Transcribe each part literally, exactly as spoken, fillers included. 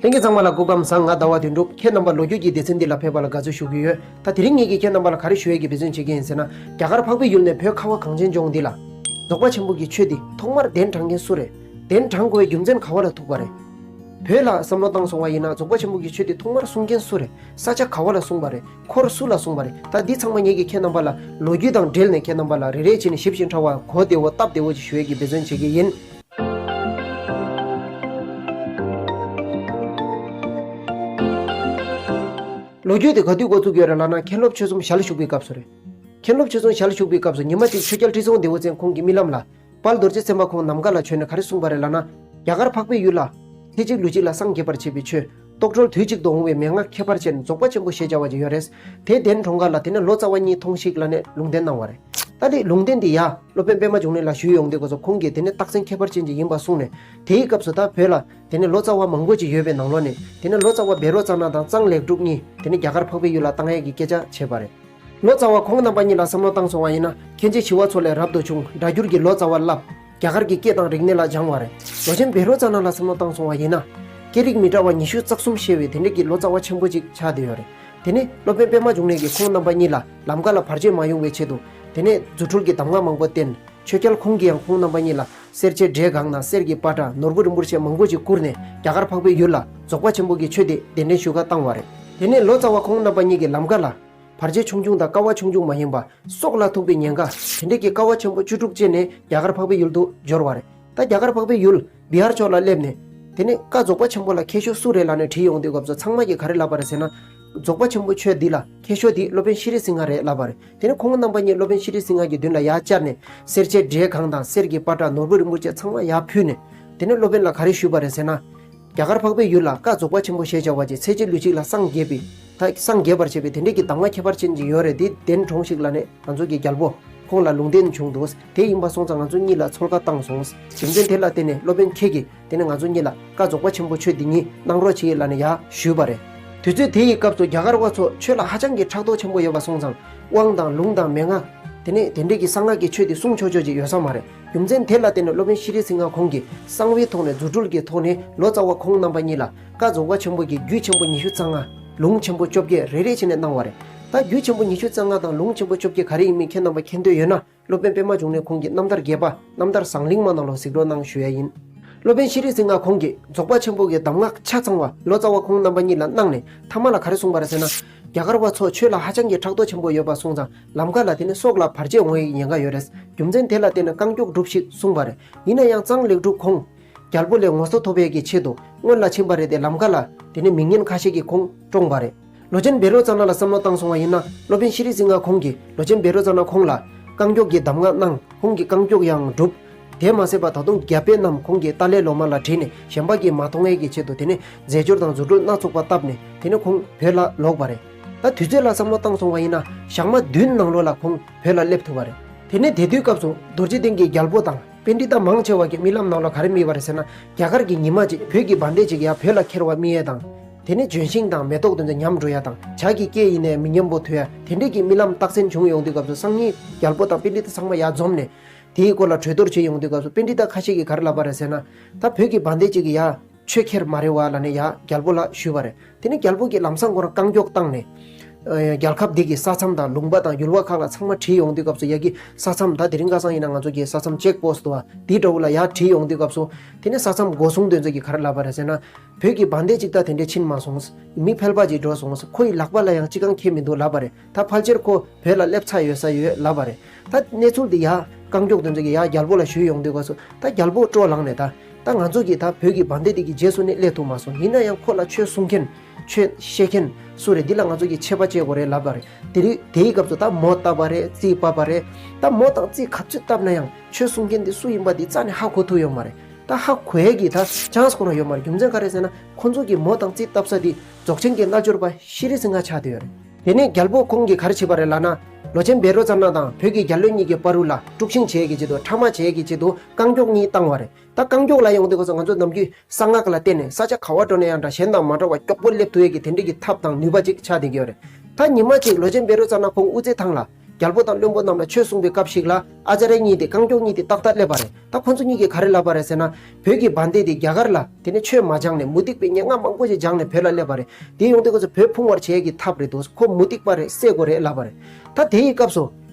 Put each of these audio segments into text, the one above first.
ལྷན་རྒྱས་ཚང་མ་ལ་སྐུ་ཁམས་བཟང་། ང་ཟླ་བ་དོན་གྲུབ། ཁྱེད་རྣམ་པ་ལོ་རྒྱུས་ཀྱི་སྡེ་ཚན་འདི་ལ་ཕེབས་པ་ལ་དགའ་བསུ་ཞུ་གི་ཡོད། ད་དེ་རིང་ངེད་ཀྱིས་ཁྱེད་རྣམ་པ་ལ་ག་རེ་ཞུ་ཡས་ཀྱི་འབད་བརྩོན་བྱེད་ཀྱི་ཡིན་ཟེར་ན། རྒྱ་གར་འཕགས་པའི་ཡུལ་ནས་བོད་ཁ་བ་གངས་ཅན་ལྗོངས་འདི་ལ་རྫོགས་པ་ཆེན་པོ་གི་ཆོས་འདི་ཐོག་མར་གདན་དྲངས་མཁན་སུ་རེད། གདན་དྲངས་དགོས་པའི་རྒྱུ་མཚན་ག་བ་ལ་ཐུག་པ་རེད། བོད་ལ་བསམ་བློ་བཏང་སོང་བ་ཡིན་ན་རྫོགས་པ་ཆེན་པོ་གི་ཆོས་འདི་ཐོག་མར་གསུང་མཁན་སུ་རེད། ས་ཆ་ག་བ་ལ་གསུངས་པ་རེད། འཁོར་སུ་ལ་གསུངས་པ་རེད། ད་འདི་ཚང་མ་ངེད་ཀྱིས་ཁྱེད་རྣམ་པ་ལ་ལོ་རྒྱུས་དང་འབྲེལ་ནས་ཁྱེད་རྣམ་པ་ལ་རེ་རེ་བྱས་ནས་ཞིབ་ཅིང་ཕྲ་བ་གོ་བདེ་བོ་སྟབས་བདེ་བོ་ཅིག་ཞུ་ཡས་ཀྱི་འབད་བརྩོན་བྱེད་ཀྱི་ཡིན། ལོ་རྒྱུས་དེ་ག་དུས་འགོ་བཙུགས་ཡོད་རེད་ལབ་ན། མཁན་སློབ་ཆོས་གསུམ་ཞལ་བཞུགས་པའི་སྐབས་སུ་རེད། མཁན་སློབ་ཆོས་གསུམ་ཞལ་བཞུགས་པའི་སྐབས་སུ་ཉི་མ་གཅིག་ཆོས་རྒྱལ་ཁྲི་སྲོང་ལྡེའུ་བཙན་ཁོང་གི་རྨི་ལམ་ལ། དཔལ་རྡོ་རྗེ་སེམས་དཔའ་ཁོང་ནམ་མཁའ་ལ་བྱོན་ནས་ག་རེ་གསུངས་པ་རེད་ལབ་ན། རྒྱ་གར་འཕགས་པའི་ཡུལ་ལ། ཚེ་གཅིག་ལུས་གཅིག་ལ་སངས་རྒྱས་པར་བྱེད་པའི་ཆོས། རྟོགས་གྲོལ་དུས་གཅིག་ཏུ་འོང་བའི་མན་ངག་ཁྱད་པར་ཅན་རྫོགས་པ་ཆེན་པོ་ཞེས་བྱ་བ་ཅིག་ཡོད་རེད། དེ་གདན་དྲོངས་ག་ལ་དེ་ནས་ལོ་ཙཱ་བ་གཉིས་ཐོང་ཞིག་ལབ་ནས་ལུང་བསྟན་གནང་བ་རེད། ད་དེ་ལུང་བསྟན་འདི་ཡ་སློབ་དཔོན་པད་མ་འབྱུང་གནས་ལ་ཞུས་ཡོང་དུས་སྐབས་སུ་ཁོང་གིས་དེ་ནས་རྟགས་མཚན་ཁྱད་པར་ཅན་ཅིག་ཡིན་པ་གསུངས་ནས། དེའི་སྐབས་སུ་ད་བོད་ལ་དེ་ནས་ལོ་ཙཱ་བ་མང་པོ་ཅིག་ཡོད་པའི་ནང་ལོགས་ནས། དེ་ནས་ལོ་ཙཱ་བ་བཻ་རོ་ཙ་ན་དང་གཙང་ལེགས་གྲུབ་གཉིས་དེ་ནས་རྒྱ་གར་འཕགས་པའི་ཡུལ་ལ་བཏང་ཡས་ཀྱི་སྐད་ཆ་བྱས་པ་རེད། ལོ་ཙཱ་བ་ཁོང་རྣམ་པ་གཉིས་ལ་བསམ་བློ་བཏང་སོང་བ་ཡིན་ན། མཁན་ཆེན་ཞི་བ་འཚོ་ལས་རབ་ཏུ་བྱུང་། སྒྲ་སྒྱུར་གྱི་ལོ་ཙཱ་བ་བསླབས། རྒྱ་གར་གྱི་སྐད་དང་རིག་གནས་ལ་སྦྱངས་པ་རེད། ལོ་ཆེན་བཻ་རོ་ཙ་ན་ལ་བསམ་བློ་བཏང་སོང་བ་ཡིན་ན། སྐད་རིགས་མི་འདྲ་བ་ཉི་ཤུ་རྩ་གསུམ་ཤེས་པའི་དེ་འདྲ་གི་ལོ་ཙཱ་བ་ཆེན་པོ་ཅིག་ཆགས་བསྡད་ཡོད་རེད། དེ་ནས་སློབ་དཔོན་པད་མ་འབྱུང་གནས་ཀྱིས་ཁོང་རྣམ་པ་གཉིས་ལ་ལམ་ཁ་ལ་བར་ཆད་མ་ཡོང་བའི་ཆེད་དུ། དེ་ནས་རྫུ་འཕྲུལ་གྱི་གདམས་ངག་མང་པོ་བསྟན། ཆོས་རྒྱལ་ཁོང་གིས་ཡང་ཁོང་རྣམ་པ་གཉིས་ལ་སེར་ཆེན་བགྲེས་གང་དང་གསེར་གྱི་པ་ཏྲ་ནོར་བུ་རིན་པོ་ཆེ་མང་པོ་ཅིག་བསྐུར་ནས་རྒྱ་གར་འཕགས་པའི་ཡུལ་ལ་རྫོགས་པ་ཆེན་པོ་གི་ཆོས་དེ་གདན་འདྲེན་ཞུ་ག་བཏང་བ་རེད། དེ་ནས་ལོ་ཙཱ་བ་ཁོང་རྣམ་པ་གཉིས་ཀྱི་ལམ་ཁ་ལ། བར་ཆད་ཆུང་ཆུང་དང་དཀའ་བ་ཆུང་ཆུང་མ་ཡིན་པ། སྲོག་ལ་ཐུག་པའི་ཉེན་ཁ། དེ་འདྲས་ཀྱི་དཀའ་བ་ཆེན་པོ་བཅུ་དྲུག་སྤྱད་ནས་རྒྱ་གར་འཕགས་པའི་ཡུལ་དུ་འབྱོར་བ་རེད། ད་རྒྱ་གར་འཕགས་པའི་ཡུལ་བི་ཧར་ཕྱོགས་ལ་སླེབས་ནས། དེ་ནས་བཀའ་རྫོགས་པ་ཆེན་པོ་ལ་མཁས་ཤོས་སུ་རེད་ལབ་ནས་དྲིས་ཡོང་དུས་སྐབས་སུ་ཚང་མ་གིས་ག་རེ་ལབ་པ་རེད་ཟེར་ན། རྫོགས་པ་ཆེན་པོ་ཆོས་འདི་ལ་མཁས་ཤོས་དེ་སློབ་དཔོན་ཤྲཱི་སིང་ཧ་རེད་ལབ་པ་རེད། དེ་ནས་ཁོང་རྣམ་པ་གཉིས་སློབ་དཔོན་ཤྲཱི་སིང་ཧ་གི་མདུན་ལ་ཡར་བཅར་ནས་སེར་ཆེན་བགྲེས་གང་དང་གསེར་གྱི་པ་ཏྲ་ནོར་བུ་རིན་པོ་ཆེ་ཚང་མ་ཡར་ཕུལ་ནས། དེ་ནས་སློབ་དཔོན་ལ་ག་རེ་ཞུས་པ་རེད་ཟེར་ན། རྒྱ་གར་འཕགས་པའི་ཡུལ་ལ་བཀའ་རྫོགས་པ་ཆེན་པོ་ཞེས་བྱ་བ་ཅིག་ཚེ་གཅིག་ལུས་གཅིག་ལ་སངས་རྒྱས་པའི། ད་སངས་རྒྱས་པར་བྱེད་པའི་དེ་འདྲས་ཀྱི་གདམས་ངག་ཁྱད་པར་ཅན་ཅིག་ཡོད་རེད། དེ་གདན་དྲོངས་ཤིག་ལབ་ནས་ང་ཚོ་གི་རྒྱལ་པོ་ཁོང་ལ་ལུང་བསྟན་བྱུང་འདུག་དེ་ཡིན་པ་སོང་ཙང་ང་ཚོ་གཉིས་ལ་ཚོད་དཀའ་བཏང་སོང་། རྒྱུ་མཚན་དེ་ལ་བརྟེན་ནས་སློབ་དཔོན་ཁྱེད་ཀྱིས་དེ་ནས་ང་ཚོ་གཉིས་ལ་བཀའ་རྫོགས་པ་ཆེན་པོ་ཆོས་འདི་ཉིད་གནང་རོགས་བྱེད་ལབ་ནས་ཡར་ཞུས་པ་རེད། དུས་ཚོད་དེ་ཡི་སྐབས་སུ་རྒྱ་གར་བ་ཚོ་ཆོས་ལ་ཧ་ཅང་གི་ཕྲག་དོག་ཆེན་པོ་ཡོད་པ་སོང་ཙང་། དབང་དང་ལུང་དང་མན་ངག་དེ་ནས་དེ་འདྲས་ཀྱི་གསང་སྔགས་ཀྱི་ཆོས་དེ་གསུང་ཆོག་ཆོག་ཅིག་ཡོད་ས་མ་རེད། རྒྱུ་མཚན་དེ་ལ་བརྟེན་ནས་སློབ་དཔོན་ཤྲཱི་སིང་ཧ་ཁོང་གིས་གསང་བའི་ཐོག་ནས་རྫུ་འཕྲུལ་གྱི་ཐོག་ནས་ལོ་ཙཱ་བ་ཁོང་རྣམ་པ་གཉིས་ལ་བཀའ་རྫོགས་པ་ཆེན་པོ་གི་རྒྱུད་ཆེན་པོ་ཉི་ཤུ་རྩ་ལྔ། ལུང་ཆེན་པོ་བཅོ་བརྒྱད་རེ་རེ་བྱས་ནས་གནང་བ་རེད། ད་རྒྱུད་ཆེན་པོ་ཉི་ཤུ་རྩ་ལྔ་དང་ལུང་ཆེན་པོ་བཅོ་བརྒྱད་ག་རེ་ཡིན་མིན་ཁྱེད་རྣམ་པ་མཁྱེན་འདོད་ཡོད་ན། སློབ་དཔོན་པད་མ་འབྱུང་གནས་ཁོང་གི་རྣམ་ཐར་རྒྱས་པ། རྣམ་ཐར་ཟང་ལིང་མ་ནང་ལོགས་གཟིགས་རོགས་གནང་ཞུ་ཡ་ཡིན། སློབ་དཔོན་ཤྲཱི་སིང་ཧ་ཁོང་གིས་རྫོགས་པ་ཆེན་པོ་གི་གདམས་ངག་ཆ་ཚང་བ་ལོ་ཙཱ་བ་ཁོང་རྣམ་པ་གཉིས་ལ་གནང་ནས་མཐའ་མ་ལ་ག་རེ་གསུངས་པ་རེད་ཟེར་ན། རྒྱ་གར་བ་ཚོ་ཆོས་ལ་ཧ་ཅང་གི་ཕྲག་དོག་ཆེན་པོ་ཡོད་པ་སོང་ཙང་ལམ་ཁ་ལ་དེ་ནས་སྲོག་ལ་བར་ཆད་འོང་བའི་ཉེན་ཁ་ཡོད་རེད། རྒྱུ་མཚན་དེ་ལ་བརྟེན་ནས་རྐང་མགྱོགས་སྒྲུབས་ཤིག་གསུངས་པ་རེད། ཡིན་ན་ཡང་གཙང་ལེགས་གྲུབ་ཁོང་རྒྱལ་པོ་ལས་ངོ་སོ་ཐོབ་ཡས་ཀྱི་ཆེད་དུ་སྔོན་ལ་ཕྱིན་པ་རེད་དེ་ལམ་ཁ་ལ་དེ་ནས་མི་ངན་ཁ་ཤས་ཀྱིས་ཁོང་བཀྲོངས་པ་རེད། ལོ་ཆེན་བཻ་རོ་ཙ་ན་ལ་བསམ་བློ་བཏང་སོང་བ་ཡིན་ན། སློབ་དཔོན་ཤྲཱི་སིང་ཧ་ཁོང་གིས་ལོ་ཆེན་བཻ་རོ་ཙ་ན་ཁོང་ལ་རྐང་མགྱོགས་ཀྱི་གདམས་ངག་གནང་། ཁོང་གིས་རྐང་མགྱོགས་ཡང་བསྒྲུབས། དེ་མ་ཟད་པ་ད་དུང་རྒྱ་དཔེ་རྣམས་ཁོང་གིས་ཏཱ་ལའི་བླ་མ་ལ་བྲིས་ནས་གཞན་པ་གིས་མ་མཐོང་ཡས་ཀྱི་ཆེད་དུ་དེ་ནས་རྫས་སྦྱོར་དང་རྫུ་འཕྲུལ་སྣ་ཚོགས་པ་བཏབ་ནས་དེ་ནས་ཁོང་བོད་ལ་ལོག་པ་རེད། ད་དུས་ཚོད་ལ་བསམ་བློ་བཏང་སོང་བ་ཡིན་ན་ཞག་མ་བདུན་ནང་ལོགས་ལ་ཁོང་བོད་ལ་སླེབས་ཐུབ་པ་རེད། དེ་ནས་དེ་དུས་སྐབས་སུ་རྡོ་རྗེ་གདན་གྱི་རྒྱལ་པོ་དང་པཎྜི་ཏ་མང་ཆེ་བ་གི་རྨི་ལམ་ནང་ལ་ག་རེ་རྨིས་པ་རེད་ཟེར་ན། རྒྱ་གར་གྱི་ཉི་མ་གཅིག་བོད་ཀྱི་བན་དེ་གཅིག་ཡར་བོད་ལ་ཁྱེར་བ་རྨིས་ཡས་དང་། དེ་ནས་ལྗོན་ཤིང་དང་མེ་ཏོག་དེ་ཚོ་ཉམས་འགྲོ་ཡ་དང་ཇ་གི་སྐད་ཡིན་ནའི་མི་སྙན་པོ་ཐོས་ཡ་དེ་འདྲས་ཀྱི་རྨི་ལམ་རྟགས་མཚན་བྱུང་ཡོང་དུས་སྐབས་སུ་སང་ཉིན་རྒྱལ་པོ་དང་པཎྜི་ཏ་ཚང་མ་ཡར་འཛོམས་ནས། དེའི་སྐོར་ལ་གྲོས་བསྡུར་བྱེད་ཡོང་དུས་སྐབས་སུ་པཎྜི་ཏ་ཁ་ཤས་ཀྱིས་ག་རེ་ལབ་པ་རེད་ཟེར་ན། ད་བོད་ཀྱི་བན་དེ་གཅིག་གིས་ཡར་ཆོས་ཁྱེར་མ་རེད་བ་ལབ་ནས་ཡར་རྒྱལ་པོ་ལ་ཞུས་པ་རེད། དེ་ནས་རྒྱལ་པོ་གིས་ལམ་སང་ཁོ་རང་རྐང་མགྱོགས་བཏང་ནས། ཨ་རྒྱལ་ཁབ་འདི་གི་ས་མཚམས་དང་ལུང་པ་དང་ཡུལ་བ་ཁག་ལ་ཚང་མ་བྲིས་ཡོང་དུས་སྐབས་སུ་ཡ་གི་ས་མཚམས་ད་དེ་རིང་ཁ་སང་ཡིན་ན་ང་ཚོ་གི་ས་མཚམས་ཅེག་པོ་སི་ཊི་འདུག་བ་འདི་འདྲ་བོ་ལ་ཡར་བྲིས་ཡོང་དུས་སྐབས་སུ། དེ་ནས་ས་མཚམས་སྒོ་སྲུང་དེ་ཚོ་གིས་ག་རེ་ལབ་པ་རེད་ཟེར་ན། བོད་ཀྱི་བན་དེ་གཅིག་ད་དེ་འདྲས་ཕྱིན་མ་སོང་། མི་ཕལ་པ་ཅིག་འགྲོ་སོང་། ཁོ་ཡི་ལག་པ་ལ་ཡང་ཅི་གང་ཁེལ་མི་འདུག་ལབ་པ་རེད། ད་ཕལ་ཆེར་ཁོ་བོད་ལ་སླེབས་ཚར་ཡོད་ས་ཡོད་ལབ་པ་རེད། ད་གནས་ཚུལ་འདི་ཡར་རྐང་མགྱོགས་དེ་ཚོ་གིས་ཡར་རྒྱལ་པོ་ལ་ཞུས་ཡོང་དུས་སྐབས་སུ་ད་རྒྱལ་པོ་སྤྲོ་ལངས་ནས་ད། ད་ང་ཚོ་གིས་ད་བོད་ཀྱི་བན་དེ་འདི་གི་རྗེས་སུ་ནི་སླེབས་ཐུབ་མ་སོང་། ཡིན་ན་ཡང་ཁོ་ལ་ཆོས་གསུང་མཁན། ཆོས་བཤད་མཁན་སུ་རེད། འདི་ལ་ང་ཚོ་གིས་ཆད་པ་བཅད་དགོས་རེད་ལབ་པ་རེད། དེ་རིང་དེའི་སྐབས་སུ་ད་མོ་བཏབ་པ་རེད། རྩིས་ཕབ་པ་རེད། ད་མོ་དང་རྩིས་ག་ཚོད་བཏབ་ན་ཡང་ཆོས་གསུང་མཁན་འདི་སུ་ཡིན་པ་འདི་རྩ་ནས་ཧ་གོ་ཐུབ་ཡོད་མ་རེད། ད་ཧ་གོ་ཡས་ཀྱི་ད་ཅན་སི་ཁོ་རང་ཡོད་མ་རེད། རྒྱུ་མཚན་ག་རེ་ཟེར་ན་ཁོ་ཚོ་གི་མོ་དང་རྩིས་བཏབ་ས་འདི་རྫོགས་ཆེན་གྱི་རྣལ་འབྱོར་པ་ཤྲཱི་སིང་ཧ་ཆགས་བསྡད་ཡོད་རེད། དེ་ནས་རྒྱལ་པོ་ཁོང་གིས་ག་རེ་བྱས་པ་རེད་ལབ་ན། ལོ་ཆེན་བཻ་རོ་ཙ་ན་དང་བོད་ཀྱི་རྒྱལ་བློན་གཉིས་ཀྱི་བར་དུ་ལ་དཀྲུག་ཤིང་བྱེད་ཡས་ཀྱི་ཆེད་དུ་ཕྲ་མ་བྱེད་ཡས་ཀྱི་ཆེད་དུ་རྐང་མགྱོགས་གཉིས་བཏང་བ་རེད། ད་རྐང་མགྱོགས་ལ་ཡོང་དུས་སྐབས་སུ་ང་ཚོ་ནམ་རྒྱུན་གསང་སྔགས་ལ་བརྟེན་ནས་ས་ཆ་ག་བ་འགྲོ་ན་ཡང་འདྲ་གཞན་དང་མ་འདྲ་བ་མགྱོགས་པོ་སླེབས་ཐུབ་ཡས་ཀྱི་དེ་འདྲས་ཀྱི་ཐབས་དང་ནུས་པ་ཅིག་ཆགས་བསྡད་ཀྱི་ཡོད་རེད། ད་ཉི་མ་གཅིག་ལོ་ཆེན་བཻ་རོ་ཙ་ན་ཁོང་དབུ་རྩེ་ཐང་ལ་ རྒྱལ་པོ་དང་བློན་པོ་རྣམས་ལ་ཆོས་གསུངས་པའི་སྐབས་ཤིག་ལ་ཨ་ཙརྱ་གཉིས་དེ་རྐང་མགྱོགས་གཉིས་དེ་ཏག་ཏག་སླེབས་པ་རེད། ད་ཁོང་ཚོ་གཉིས་ཀྱིས་ག་རེ་ལབ་པ་རེད་ཟེར་ན། བོད་ཀྱི་བན་དེ་དེ་རྒྱ་གར་ལ་དེ་ནས་ཆོས་མ་སྦྱངས་ནས་མུ་སྟེགས་པའི་སྙན་ངག་མང་པོ་ཞིག་སྦྱངས་ནས་བོད་ལ་སླེབས་པ་རེད། དེ་ཡོང་དུས་སྐབས་སུ་བོད་ཕུང་བར་བྱེད་ཀྱི་ཐབས་རེད་འདུག་ཁོ་མུ་སྟེགས་པ་རེད། བསད་དགོས་རེད་ལབ་པ་རེད། ད་དེའི་སྐབས་སུ་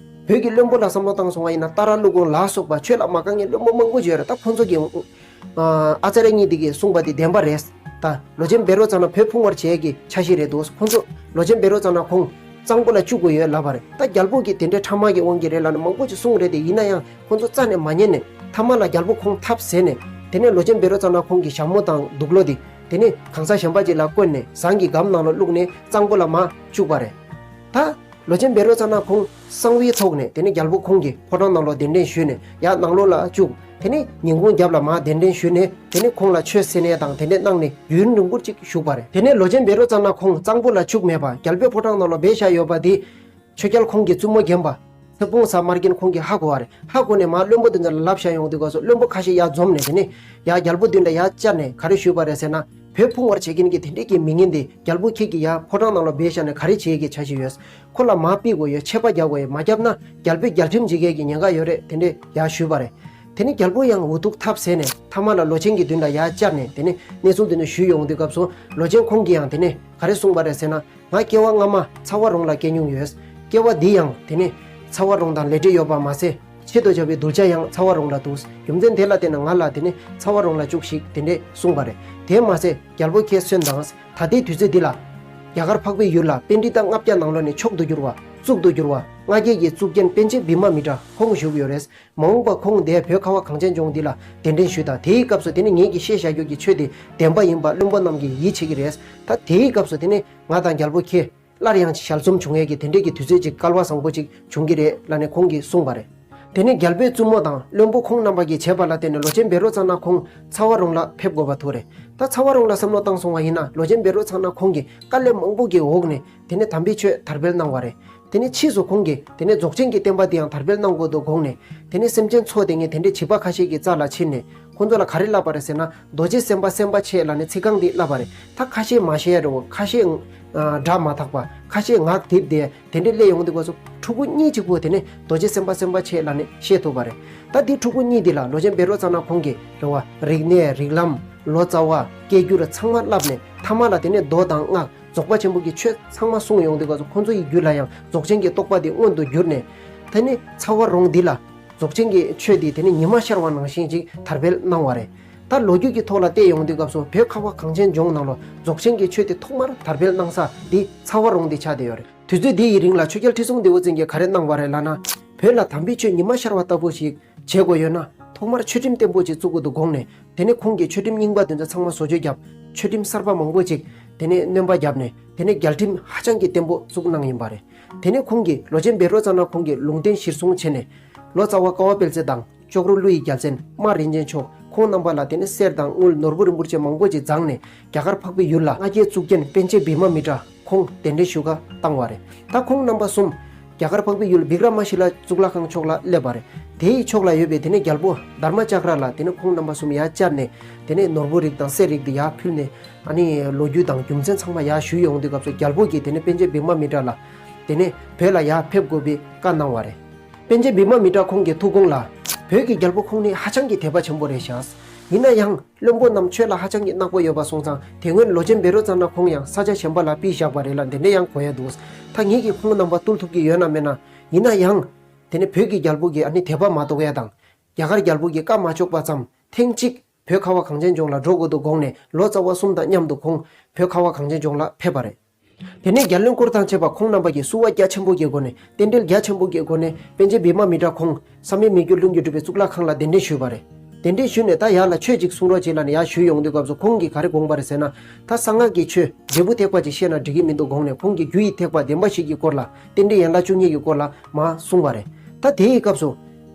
བོད་ཀྱི་བློན་པོ་ལ་བསམ་བློ་བཏང་སོང་བ་ཡིན་ན། ཏཱ་ར་ཀླུ་གོང་ལ་སོགས་པ་ཆོས་ལ་མ་དགའ་མཁན་བློན་པོ་མང་པོ་ཞིག་ཡོད་རེད། ད་ཁོང་ཚོ་གི་ཨ་ཙརྱ་གཉིས་དེ་གིས་གསུངས་པ་དེ་བདེན་པ་རེད། ད་ལོ་ཆེན་བཻ་རོ་ཙ་ན་བོད་ཕུང་བར་བྱེད་ཀྱི་འཆར་གཞི་རེད་འདུག་ཁོང་ཚོ་ལོ་ཆེན་བཻ་རོ་ཙ་ན་ཁོང་གཙང་པོ་ལ་བཅུག་དགོས་ཡོད་ལབ་པ་རེད། ད་རྒྱལ་པོ་གིས་དེ་འདྲའི་ཕྲ་མ་གི་དབང་གིས་རེད་ལབ་ནས་མང་པོ་ཞིག་གསུངས་རེད་དེ། ཡིན་ན་ཡང་ཁོང་ཚོ་རྩ་ནས་མ་ཉན་ནས་མཐའ་མ་ལ་རྒྱལ་པོ་ཁོང་ཐབས་ཟད་ནས། དེ་ནས་ལོ་ཆེན་བཻ་རོ་ཙ་ན་ཁོང་གི་ཞྭ་མོ་དང་དུག་ལོག་དེ་དེ་ནས་གང་ཟག་གཞན་པ་ཅིག་ལ་བསྐོན་ནས་ཟངས་ཀྱི་སྒམ་ནང་ལ་བླུགས་ནས་གཙང་པོ་ལ་མར་བཅུག་པ་རེད། ད་ལོ་ཆེན་བཻ་རོ་ཙ་ན་ཁོང་གསང་བའི་ཐོག་ནས་དེ་ནས་རྒྱལ་པོ་ཁོང་གི་ཕོ་བྲང་ནང་ལོགས་གདན་འདྲེན་ཞུས་ནས་ཡར་ནང་ལོགས་ལ་བཅུག་དེ་ནས་ཉིན་གུང་རྒྱབ་ལ་མར་གདན་འདྲེན་ཞུས་ནས། དེ་ནས་ཁོང་ལ་ཆོས་སེར་སྣས་དང་དེ་འདྲས་གནང་ནས་ཡུན་རིང་པོ་ཅིག་བཞུགས་པ་རེད། དེ་ནས་ལོ་ཆེན་བཻ་རོ་ཙ་ན་ཁོང་གཙང་པོ་ལ་བཅུག་མེད་པ་རྒྱལ་པོའི་ཕོ་བྲང་ནང་ལོགས་སྦས་བཞག་ཡོད་པ་དེ་ཆོས་རྒྱལ་ཁོང་གི་བཙུན་མོ་རྒན་པ་ཚེ་སྤོང་བཟའ་དམར་རྒྱན་ཁོང་གིས་ཧ་གོ་བ་རེད། ཧ་གོ་ནས་མར་བློན་པོ་དེ་ཚོ་ལ་ལབ་བཞག་ཡོང་དུས་སྐབས་སུ་བློན་པོ་ཁ་ཤས་ཡར་འཛོམས་ནས། དེ་ནས་ཡར་རྒྱལ་པོ་མདུན་ལ་ཡར་བཅར་ནས་ག་རེ་ཞུས་པ་རེད་ཟེར་ན། བོད་ཕུང་བར་བྱེད་མཁན་གྱི་དེ་འདྲས་ཀྱི་མི་ངན་དེ་རྒྱལ་པོ་ཁྱེད་ཀྱིས་ཡར་ཕོ་བྲང་ནང་ལོགས་སྦས་བཞག་ནས་ག་རེ་བྱེད་ཀྱི་འཆར་གཞི་ཡོད། ཁོ་ལ་མར་ཕུད་དགོས་ཡོད། ཆད་པ་རྒྱག་དགོས་ཡོད། མ་བརྒྱབ་ན་རྒྱལ་པོས་རྒྱལ་ཁྲིམས་འཇིག་ཡས་ཀྱི་ཉེན་ཁ་ཡོད་རེད། དེ་འདྲས་ཡར་ཞུས་པ་རེད། དེ་ནས་རྒྱལ་པོ་ཡང་འུ་ཐུག་ཐབས་ཟད་ནས་མཐའ་མ་ལ་ལོ་ཆེན་གྱི་མདུན་ལ་ཡར་བཅར་ནས། དེ་ནས་གནས་ཚུལ་དེ་ནས་ཞུས་ཡོང་དུས་སྐབས་སུ་ལོ་ཆེན་ཁོང་གིས་ཡང་དེ་ནས་ག་རེ་གསུངས་པ་རེད་ཟེར་ན། ང་སྐྱེ་བ་སྔ་མ་ཚ་བ་རོང་ལ་སྐྱེས་མྱོང་ཡོད། སྐྱེ་བ་འདི་ཡང་དེ་ནས་ཚ་བ་རོང་དང་ལས་འབྲེལ་ཡོད་པ་མ་ཟད། ཆེད་དུ་བྱ་བའི་གདུལ་བྱ་ཡང་ཚ་བ་རོང་ལ་འདུག་རྒྱུ་མཚན་དེ་ལ་བརྟེན་ནས་ང་ལ་དེ་ནས་ཚ་བ་རོང་ལ་བཅུག་ཞིག་དེ་འདྲས་གསུངས་པ་རེད། དེ་མ་ཟད་རྒྱལ་པོ་ཁྱེད་གསོན་དང་། ད་ལྟའི་དུས་ཚོད་འདི་ལ་རྒྱ་གར་འཕགས་པའི་ཡུལ་ལ་པཎྜི་ཏ་ལྔ་བརྒྱ་ནང་ལོགས་ནས་མཆོག་ཏུ་གྱུར་བ། གཙུག་ཏུ་གྱུར་བ་ལྔ་བརྒྱ་གི་གཙུག་རྒྱན་པཎ་ཆེན་བི་མ་མི་ཏྲ་ཁོང་བཞུགས་ཡོད་རེད། མ་འོངས་པ་ཁོང་འདིར་བོད་ཁ་བ་གངས་ཅན་ལྗོངས་འདི་ལ་གདན་འདྲེན་ཞུས་དང་། དེའི་སྐབས་སུ་དེ་ནས་ངེད་ཀྱིས་བཤད་བཞག་རྒྱུ་གྱི་ཆོས་དེ་བདེན་པ་ཡིན་པ་བློན་པོ་རྣམས་ཀྱིས་ཡིད་ཆེས་ཀྱི་རེད། ད་དེའི་སྐབས་སུ་དེ་ནས་ང་དང་རྒྱལ་པོ་ཁྱེད་སླར་ཡང་ཞལ་འཛོམས་བྱུང་ཡས་ཀྱི་དེ་འདྲས་ཀྱི་དུས་ཚོད་ཅིག་སྐལ་བ་བཟང་པོ་ཅིག་བྱུང་གི་རེད་ལབ་ནས་ཁོང་གིས་གསུངས་པ་རེད། དེ་ནས་རྒྱལ་པོའི་བཙུན་མོ་དང་བློན་པོ་ཁོང་རྣམ་པ་གིས་བྱས་པ་ལ་བརྟེན་ནས་ལོ་ཆེན་བཻ་རོ་ཙ་ན་ཁོང་ཚ་བ་རོང་ལ་ཕེབས་དགོས་པ་ཐུག་རེད། ད་ཚ་བ་རོང་ལ་བསམ་བློ་བཏང་སོང་བ་ཡིན་ན། ལོ་ཆེན་བཻ་རོ་ཙ་ན་ཁོང་གིས་དཀའ་ལས་མང་པོ་གི་འོག་ནས་དེ་ནས་དམ་པའི་ཆོས་དར་སྤེལ་གནང་བ་རེད། དེ་ནས་ཕྱིས་སུ་ཁོང་གིས་དེ་ནས་རྫོགས་ཆེན་གྱི་བསྟན་པ་དེ་ཡང་དར་སྤེལ་གནང་དགོས་འདུག་དགོངས་ནས། དེ་ནས་སེམས་ཅན་འཚོ་དེ་ངས་དེ་འདྲའི་བྱིས་པ་ཁ་ཤས་ཀྱི་རྩ་ལ་ཕྱིན་ནས་ཁོང་ཚོ་ལ་ག་རེ་ལབ་པ་རེད་ཟེར་ན། རྡོ་རྗེ་སེམས་དཔའ་སེམས་དཔའ་ཆེ་ལབ་ནས་ཚིག་རྐང་འདི་ལབ་པ་རེད། ད་ཁ་ཤས་མ་ཤེས་ཡ་རེད་འོ། ཁ་ཤས་ཨ་སྒྲ་མ་དག་པ། ཁ་ཤས་ངག་རྡིབ་སྟེ་དེ་འདྲའི་སླེབས་ཡོང་དུས་སྐབས་སུ་ཕྲུ་གུ་གཉིས་གཅིག་པུ་དེ་ནས་རྡོ་རྗེ་སེམས་དཔའ་སེམས་དཔའ་ཆེ་ལབ་ནས་བཤད་ཐུབ་པ་རེད། ད་འདི་ཕྲུ་གུ་གཉིས་འདི་ལ་ལོ་ཆེན་བཻ་རོ་ཙ་ན་ཁོང་གིས་རེད་བ། རིག་གནས། རིགས་ལམ། ལོ་ཙཱ་བ། སྐད་སྒྱུར་ཚང་མ་བསླབས་ནས་མཐའ་མ་ལ་དེ་ནས་མདོ་དང་སྔགས། རྫོགས་པ་ཆེན་པོ་གི་ཆོས་ཚང་མ་གསུངས་ཡོང་དུས་སྐབས་སུ་ཁོང་ཚོ་ཡི་རྒྱུད་ལ་ཡང་རྫོགས་ཆེན་གྱི་རྟོགས་པ་འདི་མངོན་དུ་གྱུར་ནས། དེ་ནས་ཚ་བ་རོང་འདི་ལ་རྫོགས་ཆེན་གྱི་ཆོས་འདི་དེ་ནས་ཉི་མ་ཤར་བ་ནང་བཞིན་ཅིག་དར་སྤེལ་གནང་བ་རེད། ད་ལོ་རྒྱུས་ཀྱི་ཐོག་ལ་བལྟས་ཡོང་དུས་སྐབས་སུ་བོད་ཁ་བ་གངས་ཅན་ལྗོངས་ནང་ལ་རྫོགས་ཆེན་གྱི་ཆོས་དེ་ཐོག་མར་དར་སྤེལ་གནང་ས་འདི་ཚ་བ་རོང་འདི་ཆགས་བསྡད་ཡོད་རེད། དུས་ཚོད་འདི་ཡི་རིང་ལ་ཆོས་རྒྱལ་ཁྲི་སྲོང་ལྡེ་བཙན་གྱིས་ག་རེ་གནང་བ་རེད་ལབ་ན། བོད་ལ་དམ་པའི་ཆོས་ཉི་མ་ཤར་བ་ལྟ་བུ་ཞིག་བྱེད་དགོས་ཡོད་ན། ཐོག་མར་ཆོས་ཁྲིམས་བརྟན་པོ་ཅིག་བཙུགས་དགོས་འདུག་དགོངས་ནས། དེ་ནས་ཁོང་གིས་ཆོས་ཁྲིམས་རྙིང་པ་དེ་ཚོ་ཚང་མ་བཟོ་བཅོས་བརྒྱབ། ཆོས་ཁྲིམས་གསར་པ་མང་པོ་ཅིག་དེ་ནས་སྣོན་པ་བརྒྱབ་ནས། དེ་ནས་རྒྱལ་ཁྲིམས་ཧ་ཅང་གི་བརྟན་པོ་བཙུགས་གནང་ཡིན་པ་རེད། དེ་ནས་ཁོང་གིས་ལོ་ཆེན་བཻ་རོ་ཙ་ན་ཁོང་གི་ལུང་བསྟན་གཞིར་བཟུང་བྱས་ནས། ལོ་ཙཱ་བ་ཀ་བ་དཔལ་བརྩེགས་དང་ཅོག་རོ་ཀླུ་ཡི་རྒྱལ་མཚན་རྨ་རིན་ཆེན་མཆོག་ཁོང་རྣམ་པ་ལ་དེ་ནས་གསེར་དང་དངུལ་ནོར་བུ་རིན་པོ་ཆེ་མང་པོ་ཅིག་བརྫངས་ནས། རྒྱ་གར་འཕགས་པའི་ཡུལ་ལ་ལྔ་བརྒྱའི་གཙུག་རྒྱན་པཎ་ཆེན་བི་མ་མི་ཏྲ་ཁོང་གདན་འདྲེན་ཞུ་ག་བཏང་བ་རེད། ད་ཁོང་རྣམ་པ་གསུམ་རྒྱ་གར་འཕགས་པའི་ཡུལ་བི་ཀྲ་མ་ཤི་ལ་གཙུག་ལག་ཁང་ཕྱོགས་ལ་སླེབས་པ་རེད། དེའི་ཕྱོགས་ལ་ཡོད་པའི་དེ་ནས་རྒྱལ་པོ་དྷརྨ་ཅཀྲ་ལ་དེ་ནས་ཁོང་རྣམ་པ་གསུམ་ཡར་བཅར་ནས། དེ་ནས་ནོར་བུ་རིགས་དང་གསེར་རིགས་དེ་ཡར་ཕུལ་ནས། ཨ་ནི་ལོ་རྒྱུས་དང་རྒྱུ་མཚན་ཚང་མ་ཡར་ཞུས་ཡོང་དུས་སྐབས་སུ་རྒྱལ་པོ་གིས་དེ་ནས་པཎ་ཆེན་བི་མ་མི་ཏྲ་ལ། དེ་ནས་བོད་ལ་ཡར་ཕེབས་དགོས་པའི་བཀའ་གནང་བ་རེད། པཎ་ཆེན་བི་མ་མི་ཏྲ་ཁོང་གི་ཐུགས་དགོངས་ལ། བོད་ཀྱི་རྒྱལ་པོ་ཁོང་ནི་ཧ་ཅང་གི་དད་པ་ཆེན་པོ་རེད་ཤག་ཡིན་ན་ཡང་བློན་པོ་རྣམས་ཆོས་ལ་ཧ་ཅང་གི་བརྣག་པོ་ཡོད་པ་སོང་ཙང་། དེ་སྔོན་ལོ་ཆེན་བཻ་རོ་ཙ་ན་ཁོང་ཡང་ས་ཆ་གཞན་པ་ལ་ཕུད་བཞག་པ་རེད་ལ། འདི་འདྲ་ཡང་གོ་ཡ་འདུག་ད་ངེད་ཀྱིས་ཁོང་རྣམ་པ་བཏུལ་ཐུབ་ཀྱི་ཡོད་ན་མེད་ན། ཡིན་ན་ཡང་། དེ་ནི་བོད་ཀྱི་རྒྱལ་པོ་གིས་ཨ་ནི་དད་པ་མ་གཏོགས་ཡ་དང་། རྒྱ་གར་རྒྱལ་པོ་གིས་བཀའ་མ་གཅོག་པ་ཙམ། ཐེངས་གཅིག་བོད་ཁ་བ་གངས་ཅན་ལྗོངས་ལ་འགྲོ་དགོས་འདུག་དགོངས་ནས། ལོ་ཙཱ་བ་གསུམ་དང་མཉམ་དུ་ཁོང་བོད་ཁ་བ་གངས་ཅན་ལྗོངས་ལ་ཕེབས་པ་རེད། དེ་ནས་རྒྱལ་བློན་སྐོར་དང་བཅས་པ་ཁོང་རྣམ་པ་གིས་བསུ་བ་རྒྱ་ཆེན་པོ་གི་སྒོ་ནས། རྟེན་འབྲེལ་རྒྱ་ཆེན་པོ་གི་སྒོ་ནས་པཎ་ཆེན་བི་མ་མི་ཏྲ་ཁོང་བསམ་ཡས་མི་འགྱུར་ལྷུན་གྱིས་གྲུབ་པའི་གཙུག་ལག་ཁང་ལ་གདན་འདྲེན་ཞུས་པ་རེད། གདན་འདྲེན་ཞུས་ནས། ད་ཡར་ལ་ཆོས་ཅིག་གསུང་རོགས་བྱེད་ལབ་ནས་ཡར་ཞུས་ཡོང་དུས་སྐབས་སུ་ཁོང་གིས་ག་རེ་དགོངས་པ་རེད་ཟེར་ན། ད་གསང་སྔགས་ཀྱི་ཆོས་འབྲས་བུ་ཐེག་པ་ཅིག་བཤད་ན་འགྲིག་གི་མི་འདུག་དགོངས་ནས། ཁོང་གིས་རྒྱུ་ཡི་ཐེག་པ་བདེན་པ་བཞི་གི་སྐོར་ལ། རྟེན་འབྲེལ་ཡན་ལག་བཅུ་གཉིས་ཀྱི་སྐོར་ལ་མར་གསུངས་པ་རེད། ད་དེའི་སྐབས་སུ་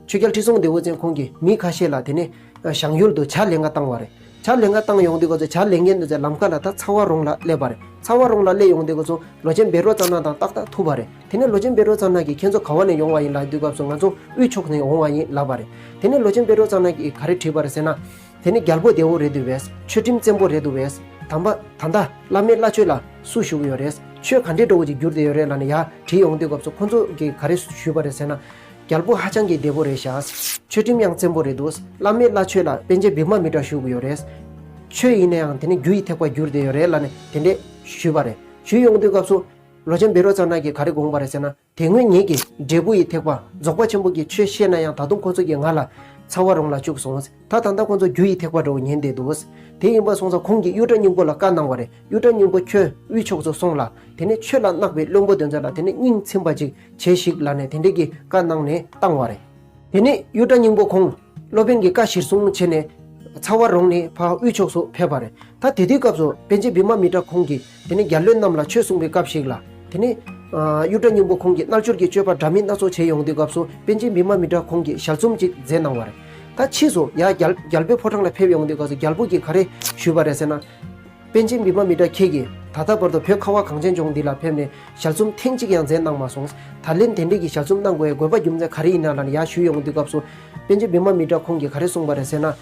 ཆོས་རྒྱལ་ཁྲི་སྲོང་ལྡེ་བཙན་ཁོང་གིས་མི་ཁ་ཤས་ལ་དེ་ནས་བཞེངས་ཡུལ་དུ་ཇ་ལེན་ག་བཏང་བ་རེད། ཇ་ལེན་ག་བཏང་ཡོང་དུས་སྐབས་སུ་ཇ་ལེན་མཁན་དེ་ཚོ་ལམ་ཁ་ལ་ད་ཚ་བ་རོང་ལ་སླེབས་པ་རེད། ཚ་བ་རོང་ལ་སླེབས་ཡོང་དུས་སྐབས་སུ་ལོ་ཆེན་བཻ་རོ་ཙ་ན་དང་ཏག་ཏག་ཐུག་པ་རེད། དེ་ནས་ལོ་ཆེན་བཻ་རོ་ཙ་ན་གིས་ཁྱེད་ཚོ་ག་བ་ནས་ཡོང་བ་ཡིན་ལབ་དུས་སྐབས་སུ་ང་ཚོ་དབུས་ཕྱོགས་ནས་ཡོང་བ་ཡིན་ལབ་པ་རེད། དེ་ནས་ལོ་ཆེན་བཻ་རོ་ཙ་ན་གིས་ག་རེ་དྲིས་པ་རེད་ཟེར་ན། དེ་ནི་རྒྱལ་པོ་བདེ་བོ་རེད་འདུག་བས། ཆོས་ཁྲིམས་བཙན་པོ་རེད་འདུག་བས། དམ་པ་ད་ལྟ་བླ་མའི་བླ་མཆོད་ལ་ སུ་བཞུགས་ཡོད་རེད། ཆོས་ག་འདྲའི་འདྲ་བོ་ཅིག་བསྒྱུར་བསྡད་ཡོད་རེད་ལབ་ནས་ཡར་དྲིས་ཡོང་དུས་སྐབས་སུ་ཁོང་ཚོ་གིས་ག་རེ་ཞུས་པ་རེད་ཟེར་ན། རྒྱལ་པོ་ཧ་ཅང་གི་བདེ་པོ་རེད་ཤག་ཆོས་ཁྲིམས་ཡང་བཙན་པོ་རེད་འདུག་བླ་མེད་བླ་མཆོད་ལ་པཎ་ཆེན་བི་མ་མི་ཏྲ་བཞུགས་ཡོད་རེད། ཆོས་ཡིན་ན་ཡང་དེ་ནི་རྒྱུ་ཡི་ཐེག་པ་བསྒྱུར་བསྡད་ཡོད་རེད་ལབ་ནས་དེ་འདྲས་ཞུས་པ་རེད། ཞུས་ཡོང་དུས་སྐབས་སུ། ལོ་ཆེན་བཻ་རོ་ཙ་ན་གིས་ག་རེ་དགོངས་པ་རེད་ཟེར་ན། དེ་སྔོན་ངེད་ཀྱིས་འབྲས་བུ་ཡི་ཐེག་པ་རྫོགས་པ་ཆེན་པོ་གི་ཆོས་བཤད་ན་ཡང་ད་དུང་ཁོང་ཚོ་གིས་ང་ལ་ཚ་བ་རོང་ལ་བཅུག་སོང་། ད་ད་ལྟ་ཁོང་ཚོ་རྒྱུ་ཡི་ཐེག་པ་འདྲ་བོ་ཉན་བསྡད་འདུག་དེ་ཡིན་པ་སོང་ཙང་ཁོང་གིས་གཡུ་སྒྲ་སྙིང་པོ་ལ་བཀའ་གནང་བ་རེད། གཡུ་སྒྲ་སྙིང་པོ་ཁྱོད་དབུས་ཕྱོགས་སུ་སོང་ལ། དེ་ནས་ཆོས་ལ་བརྣག་པའི་བློན་པོ་དེ་ཚོ་ལ་དེ་ནས་སྙིང་ཚིམ་པ་ཅིག་བྱེད་ཞིག་ལབ་ནས་དེ་འདྲས་ཀྱི་བཀའ་གནང་ནས་བཏང་བ་རེད། དེ་ནས་གཡུ་སྒྲ་སྙིང་པོ་ཁོང་སློབ་དཔོན་གྱི་བཀའ་གཞིར་བཟུང་བྱས་ནས་ཚ་བ་རོང་ནས་ཕར་དབུས་ཕྱོགས་སུ་ཕེབས་པ་རེད། ད་དེ་དུས་སྐབས་སུ་པཎ་ཆེན་བི་མ་མི་ཏྲ་ཁོང་གིས་དེ་ནས་རྒྱལ་བློན་རྣམས་ལ་ཆོས་གསུངས་པའི་སྐབས་ཤིག་ལ། དེ་ནས་ཨ་གཡུ་སྒྲ་སྙིང་པོ་ཁོང་གིས་རྣལ་འབྱོར་གྱི་སྤྱོད་པ་འདྲ་མིན་སྣ་ཚོགས་བྱས་ཡོང་དུས་སྐབས་སུ་པཎ་ཆེན་བི་མ་མི་ཏྲ་ཁོང་གིས་ཞལ་འཛོམས་ཅིག་མཛད་གནང་བ་རེད། ད་ཕྱིས་སུ་ཡར་རྒྱལ་རྒྱལ་པོའི་ཕོ་བྲང་ལ་ཕེབས་ཡོང་དུས་སྐབས་སུ་རྒྱལ་པོ་གིས་ག་རེ་ཞུས་པ་རེད་ཟེར་ན། པཎ་ཆེན་བི་མ་མི་ཏྲ་ཁྱེད་ཀྱིས་ད་ལྟ་བར་དུ་བོད་ཁ་བ་གངས་ཅན་ལྗོངས་འདི་ལ་ཕེབས་ནས་ཞལ་འཛོམས་ཐེངས་གཅིག་ཡང་མཛད་གནང་མ་སོང་། ད་ལན་དེ་འདྲས་ཀྱི་ཞལ་འཛོམས་གནང་དགོས་པའི་དགོས་པ་རྒྱུ་མཚན་ག་རེ་ཡིན་ན་ལབ་ནས་ཡར་ཞུས་ཡོང་དུས་སྐབས་སུ། པཎ་ཆེན་བི་མ་མི་ཏྲ་ཁོང་གིས་ག་རེ་གསུངས་པ་རེད་ཟེར་ན།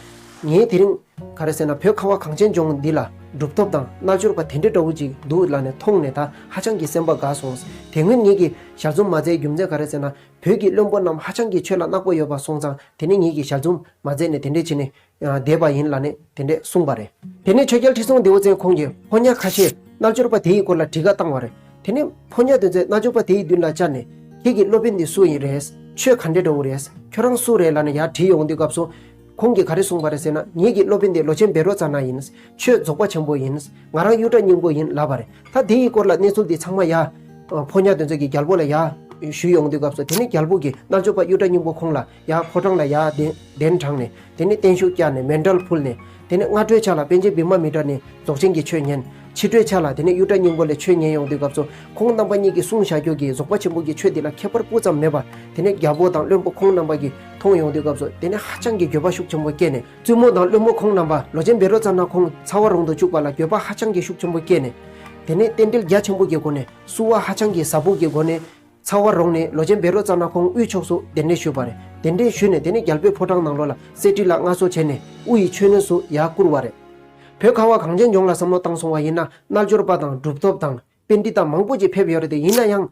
ངས་དེ་རིང་ག་རེ་ཟེར་ན་བོད་ཁ་བ་གངས་ཅན་ལྗོངས་འདི་ལ་གྲུབ་ཐོབ་དང་རྣལ་འབྱོར་པ་དེ་འདྲས་འདྲ་བོ་ཅིག་འདུག་ལབ་ནས་མཐོང་ནས་ད་ཧ་ཅང་གི་སེམས་པ་དགའ་སོང་། དེ་སྔོན་ངེད་ཀྱིས་ཞལ་འཛོམས་མ་མཛད་རྒྱུ་མཚན་ག་རེ་ཟེར་ན། བོད་ཀྱི་བློན་པོ་རྣམས་ཧ་ཅང་གི་ཆོས་ལ་བརྣག་པོ་ཡོད་པ་སོང་ཙང་དེ་ནས་ངེད་ཀྱིས་ཞལ་འཛོམས་མ་མཛད་ནས་དེ་འདྲས་བྱས་ནས་བསྡད་པ་ཡིན་ལབ་ནས་དེ་འདྲས་གསུངས་པ་རེད། དེ་ནས་ཆོས་རྒྱལ་ཁྲི་སྲོང་ལྡེའུ་བཙན་ཁོང་གིས་ཕོ་ཉ་ཁ་ཤས་རྣལ་འབྱོར་པ་དེ་ཡི་སྐོར་ལ་དྲི་བཀའ་བཏང་བ་རེད། དེ་ནས་ཕོ་ཉ་དེ་ཚོས་རྣལ་འབྱོར་པ་དེ་ཡི་མདུན་ལ་བཅར་ནས་ཁྱེད་ཀྱི་སློབ་དཔོན་འདི་སུ་ཡིན་རེད། ཆོས་ག་འདྲས་འདྲ་བོ་རེད། ཁྱོད་རང་སུ་རེད་ལབ་ནས་ཡར་དྲིས་ཡོང་དུས་སྐབས་སུ། ཁོང་གིས་ག་རེ་གསུངས་པ་རེད་ཟེར་ན། ངེད་ཀྱི་སློབ་དཔོན་དེ་ལོ་ཆེན་བཻ་རོ་ཙ་ན་ཡིན། ཆོས་རྫོགས་པ་ཆེན་པོ་ཡིན། ང་རང་གཡུ་སྒྲ་སྙིང་པོ་ཡིན་ལབ་པ་རེད། ད་དེ་ཡི་སྐོར་ལ་གནས་ཚུལ་འདི་ཚང་མ་ཡར་ཕོ་ཉ་དེ་ཚོ་གིས་རྒྱལ་པོ་ལ་ཡར་ཞུས་ཡོང་དུས་སྐབས་སུ། དེ་ནས་རྒྱལ་པོ་གིས་རྣལ་འབྱོར་པ་གཡུ་སྒྲ་སྙིང་པོ་ཁོང་ལ་ཡར་ཕོ་བྲང་ལ་ཡར་གདན་གདན་དྲངས་ནས། དེ་ནས་བརྟན་བཞུགས་བསྐྱངས་ནས་མཎྜལ་ཕུལ་ནས། དེ་ནས་སྔ་དྲོའི་ཆ་ལ་པཎ་ཆེན་བི་མ་མི་ཏྲ་ནས་རྫོགས་ཆེན་གྱི་ཆོས་ཉན། ཕྱི་དྲོའི་ཆ་ལ་དེ་ནས་གཡུ་སྒྲ་སྙིང་པོ་ལས་ཆོས་ཉན་ཡོང་དུས་སྐབས་སུ། ཁོང་རྣམ་པ་གཉིས་ཀྱིས་གསུངས་བཞག་རྒྱུ་གི་རྫོགས་པ་ཆེན་པོ་གི་ཆོས་འདི་ལ་ཁྱད་པར་སྤུ་ཙམ་མེད་པ། དེ་ནས་རྒྱལ་པོ་དང་བློན་པོ་ཁོང་རྣམ་པ་གིས་མཐོང་ཡོང་དུས་སྐབས་སུ། དེ་ནས་ཧ་ཅང་གི་འགྱོད་པ་ཤུགས་ཆེན་པོ་སྐྱེས་ནས། བཙུན་མོ་དང་བློན་པོ་ཁོང་རྣམ་པ་ལོ་ཆེན་བཻ་རོ་ཙ་ན་ཁོང་ཚ་བ་རོང་དུ་བཅུག་པ་ལ་འགྱོད་པ་ཧ་ཅང་གི་ཤུགས་ཆེན་པོ་སྐྱེས་ནས། དེ་ནས་རྟེན་འབྲེལ་རྒྱ་ཆེན་པོ་གི་སྒོ་ནས། བསུ་བ་ཧ་ཅང་གི་ཟབ་པོ་གི་སྒོ་ནས། ཚ་བ་རོང་ནས་ལོ་ཆེན་བཻ་རོ་ཙ་ན་ཁོང་དབུས་ཕྱོགས་སུ་གདན་འདྲེན་ཞུས་པ་རེད། གདན་འདྲེན་ཞུས་ནས་དེ་ནས་རྒྱལ་པོའི་ཕོ་བྲང་ནང་ལོགས་ལ་གསེར་ཁྲི་ལ་མངའ་གསོལ་བྱས་ནས་དབུ་ཡི་མཆོད་གནས་སུ་ཡར་བཀུར་བ་རེད། བོད་ཁ་བ་གངས་ཅན་ལྗོངས་ལ་བསམ་བློ་བཏང་སོང་བ་ཡིན་ན། རྣལ་འབྱོར་པ་དང་གྲུབ་ཐོབ་དང་པཎྜི་ཏ་མང་པོ་ཅིག་ཕེབས་ཡོད་རེད་དེ། ཡིན་ན་ཡང་།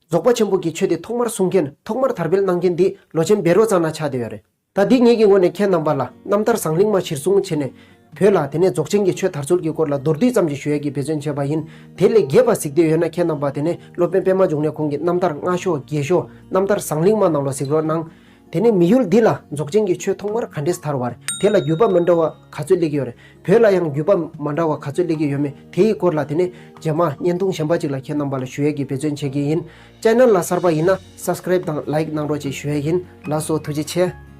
རྫོགས་པ་ཆེན་པོ་གི་ཆོས་དེ་ཐོག་མར་གསུང་མཁན། ཐོག་མར་དར་སྤེལ་གནང་མཁན་འདི་ལོ་ཆེན་བཻ་རོ་ཙ་ན་ཆགས་བསྡད་ཡོད་རེད། ད་འདི་ངེད་ཀྱི་ངོས་ནས་ཁྱེད་རྣམ་པ་ལ་རྣམ་ཐར་ཟང་ལིང་མ་གཞིར་བཟུང་བྱས་ནས། བོད་ལ་དེ་ནས་རྫོགས་ཆེན་གྱི་ཆོས་དར་ཚུལ་གྱི་སྐོར་ལ་མདོར་བསྡུས་ཙམ་ཞིག་ཞུ་ཡས་ཀྱི་འབད་བརྩོན་བྱས་པ་ཡིན། དེ་ལས་རྒྱས་པ་གཟིགས་འདོད་ཡོད་ན་ཁྱེད་རྣམ་པ་དེ་ནས་སློབ་དཔོན་པད་མ་འབྱུང་གནས་ཁོང་གི་རྣམ་ཐར་སྔ་ཤོས་རྒྱས་ཤོས། རྣམ་ཐར་ཟང་ལིང་མ་ནང་ལ་གཟིགས་རོགས་གནང་། དེ་ནས་མི་ཡུལ་འདི་ལ་རྫོགས་ཆེན་གྱི་ཆོས་ཐོག་མར་ག་འདྲས་དར་བ་རེད། དེ་ལ་བརྒྱུད་པ་མི་འདྲ་བ་ག་ཚོད་སླེབས་ཀྱི་ཡོད་རེད། བོད་ལ་ཡང་བརྒྱུད་པ་མ་འདྲ་བ་ག་ཚོད་སླེབས་ཀྱི་ཡོད་མེད། དེ་ཡི་སྐོར་ལ་དེ་ནས་རྗེས་མ་བརྙན་ཐུང་གཞན་པ་ཅིག་ལ་ཁྱེད་རྣམ་པ་ལ་ཞུ་ཡས་ཀྱི་འབད་བརྩོན་བྱེད་ཀྱི་ཡིན། ཆེ་ནལ་ལ་གསར་པ་ཡིན་ན་སབ་སི་ཀ་རེབ་དང་ལའིཀ་གནང་རོགས་ཅེས་ཞུ་ཡས་ཡིན། ལགས་སོ། ཐུགས་རྗེ་ཆེ།